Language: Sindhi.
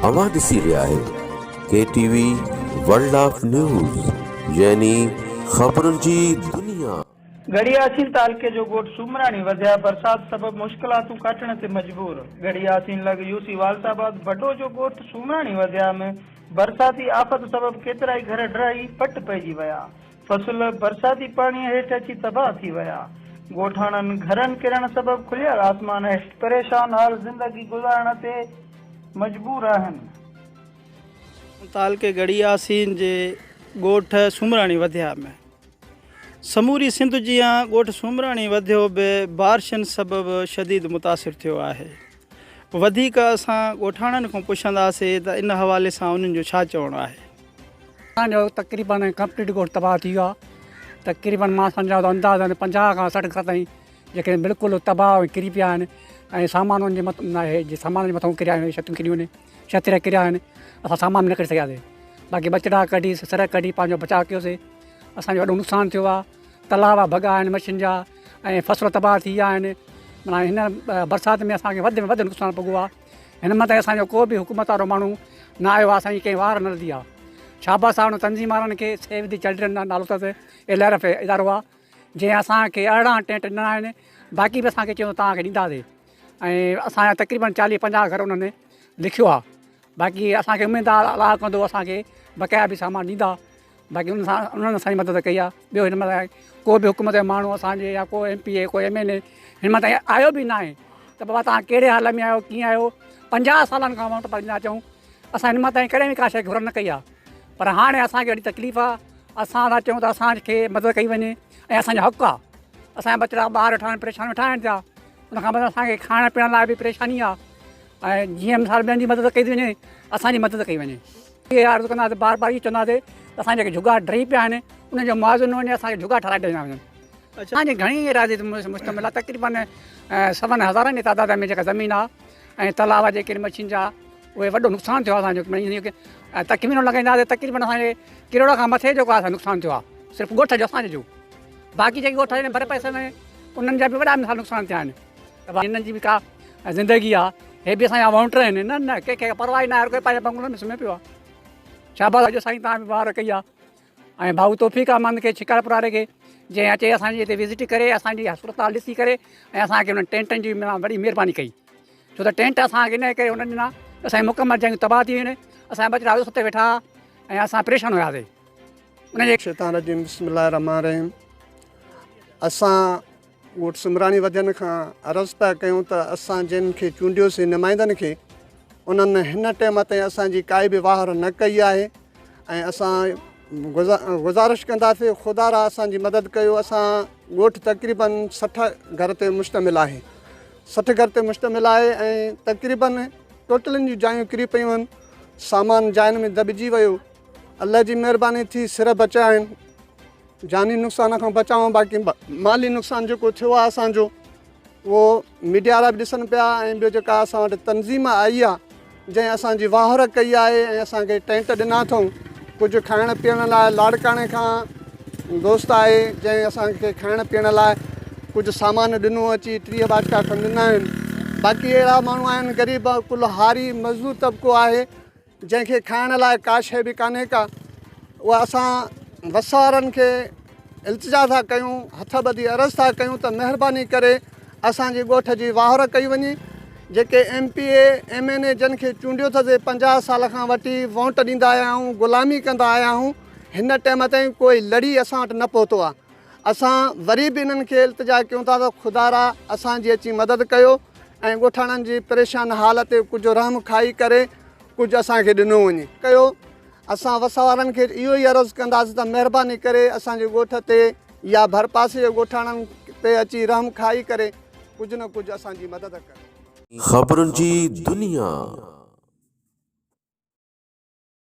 اوهان ڏسي رهيا آهيو K T V world of news يعني خبرن جي دنيا. ڳڙهي ياسين تعلقي جو ڳوٺ سومراڻي وڌيا برسات سبب مشڪلاتون ڪاٽڻ تي مجبور، ڳڙهي ياسين لڳ يوسي والس آباد بڊو جو ڳوٺ سومراڻي وڌيا ۾ برساتي آفت سبب ڪيترائي گهر ڊهي پٽ پئجي ويا، فصل برساتي پاڻي هيٺ اچي تباهه ٿي ويا، ڳوٺاڻن گهرن ڪرڻ سبب کليل آسمان هيٺ پريشان حال زندگي گذارڻ تي مجبور آهن. تعلقي ڳڙهي ياسين جي ڳوٺ سومراڻي وڌيا ۾ سموري سنڌ جيان ڳوٺ سومراڻي وڌيو به بارشن سبب شديد متاثر ٿيو آهي. وڌيڪ اسان ڳوٺاڻن کان پڇنداسي ته ان حوالي سان انهن جو ڇا چوڻ آهي. اسان جو تقريبن ڪمپليٽ ڳوٺ تباهه ٿي ويو آهي تقريبن مان سمجهان ٿو اندازن 50 کان 60 گهر تائين جيڪي بلڪل تباهه ۽ ڪري پيا آهن ۽ سامان ان جي مٿان سامان جي مٿان ڪريا آهن ڇتون ڪريون آهن ڇتر ڪريا آهن اسان سامان نه ڪڍي سگهياسي باقي ٻچڙا ڪڍي سر ڪڍي پنهنجو بچاء ڪيوسي اسانجو وڏو نقصان ٿيو آهي تلاء ڀڳا آهن مڇين جا ۽ فصل تباهه ٿي ويا آهن معنيٰ هن برسات ۾ اسانکي وڌ ۾ وڌ نقصان پڳو آهي هن مهل تائين اسانجو ڪو به حڪومت وارو ماڻهو نه آيو آهي اسانجي ڪنهن وار نه لڌي آهي شاباس آهي ان تنظيم وارن کي سيو the children نالو اٿس ايل آر ايف ادارو آهي جنهن اسانکي 18 ٽينٽ ڏنا آهن باقي به اسانکي چيو توهان کي ڏينداسي ۽ اسانجا تقريبن 40 50 گهر انهن لکيو آهي باقي اسانکي اميد آهي الله ڪندو اسانکي بقايا به سامان ڏيندا باقي ان سان انهن اسان جي مدد ڪئي آهي ٻيو هن مهل ڪو به حڪومت جو ماڻهو اسان جي يا ڪو ايم پي اي ڪو ايم اين اي هن مهل تائين آيو به ناهي ته بابا توهان ڪهڙي حال ۾ آهيو ڪيئن آهيو 50 سالن کان ووٽ پائيندا اچون اسان هن مهل تائين ڪڏهن به ڪا شيء گهر نه ڪئي آهي پر هاڻي اسان کي وڏي تڪليف آهي اسان ٿا چئون ته اسان کي مدد ڪئي وڃي ۽ اسان جو حق آهي اسان جا ٻچڙا ٻار ويٺا آهن پريشان ويٺا آهن پيا ان کان بعد اسان کي کائڻ پيئڻ لاء به پريشاني آهي ۽ جيئن مثال ٻين جي مدد ڪئي ٿي وڃي اسان جي مدد ڪئي وڃي اهي عرض ڪنداسين بار بار اهو چونداسين ته اسان جيڪي جهڳا ڊهي پيا آهن انهن جو معاوضو ڏنو وڃي اسان کي جهڳا ٺهرائي ڏنا وڃن. اسان جي گهڻي ايراضي تي مشتمل آهي تقريبن سون هزارن جي تعداد ۾ جيڪا زمين آهي ۽ تلاء جيڪي آهن مڇين جا اهي وڏو نقصان ٿيو آهي اسان جو تخمينو لڳائينداسين تقريبن اسان جي ڪروڙ کان مٿي جيڪو آهي نقصان ٿيو آهي صرف ڳوٺ جو اسان جو باقي جيڪي ڳوٺ آهن ڀرپاسي ۾ انهن جا به وڏا مثال نقصان ٿيا آهن. ته هنن جي به ڪا زندگي آ هي به اسان جا وونٽر آهن نه نه ڪنهن کي پرواهه ئي نه آهي هر ڪوئي پنهنجي بنگلن ۾ سمهي پيو آ شاباس اڄ سائين تان به واهر ڪئي آ ۽ ڀائو توفيق احمد کي شڪارپور واري کي جنهن اچي اسان جي هتي وزٽ ڪري اسان جي صورت حال ڏسي ڪري ۽ اسان کي انهن ٽينٽن جي وڏي مهرباني ڪئي ڇو ته ٽينٽ اسان کي ان ڪري انهن ڏنا اسان جي مڪمل جنگ تباهه ٿي ويون اسان جا ٻچڙا اس تي ويٺا ۽ اسان پريشان هياسي ان جي شيطان رجيم بسم الله الرحمن الرحيم اسان ڳوٺ سمراڻي وڌين کان عرض پيا ڪيون ته اسان جن کي چونڊيوسين نمائندن کي انهن هن ٽيم تائين اسان جي ڪائي به واهر نه ڪئي آهي ۽ اسان گذارش ڪنداسين خدا را اسان جي مدد ڪيو اسان ڳوٺ تقريبن 60 گهر تي مشتمل آهي 60 گهر تي مشتمل آهي ۽ تقريبن ٽوٽلن جون جايون ڪري پيون آهن سامان جاين ۾ دٻجي ويو الله جي مهرباني ٿي سر بچيا آهن جاني نقصان کان بچاء باقي مالي نقصان جيڪو ٿيو آهي اسان جو اهو ميڊيا وارا به ڏسن پيا ۽ ٻيو جيڪا اسان وٽ تنظيم آئي آهي جنهن اسان جي واهر ڪئي آهي ۽ اسان کي ٽينٽ ڏنا اٿئون ڪجهه کائڻ پيئڻ لاء لاڙڪاڻي کان دوست آهي جنهن اسان کي کائڻ پيئڻ لاء ڪجهه سامان ڏنو اچي 30 باٽڪا کن ڏنا آهن باقي اهڙا ماڻهو آهن غريب ڪل هاري مزدور طبقو آهي جنهن کي کائڻ لاء ڪا شيء به ڪانهي ڪا، اها اسان وس وارن کي التجا ٿا ڪيون، هٿ ٻڌي عرض ٿا ڪيون ته مهرباني ڪري اسان جي ڳوٺ جي واهر ڪئي وڃي، جيڪي M P A, M N A جن کي چونڊيو اٿسي 50 سال کان وٺي وونٽ ڏيندا آيا آهيون، غلامي ڪندا آيا آهيون، هن ٽيم تائين ڪوئي لڙي اسان وٽ نه پهتو آهي، اسان وري به انهن کي التجا ڪيون ٿا ته خدارا اسان جي اچي مدد ڪيو ۽ ڳوٺاڻن جي پريشان حال تي ڪجهه رحم کائي ڪري ڪجهه اسان کي ڏنو وڃي. ڪيو اسان وس وارن کي اهو ئي عرض ڪنداسين ته مهرباني ڪري اسان جي ڳوٺ تي يا ڀرپاسي جي ڳوٺاڻن تي اچي رحم کائي ڪري ڪجهه نه ڪجهه اسان جي مدد ڪن. خبرن جي دنيا.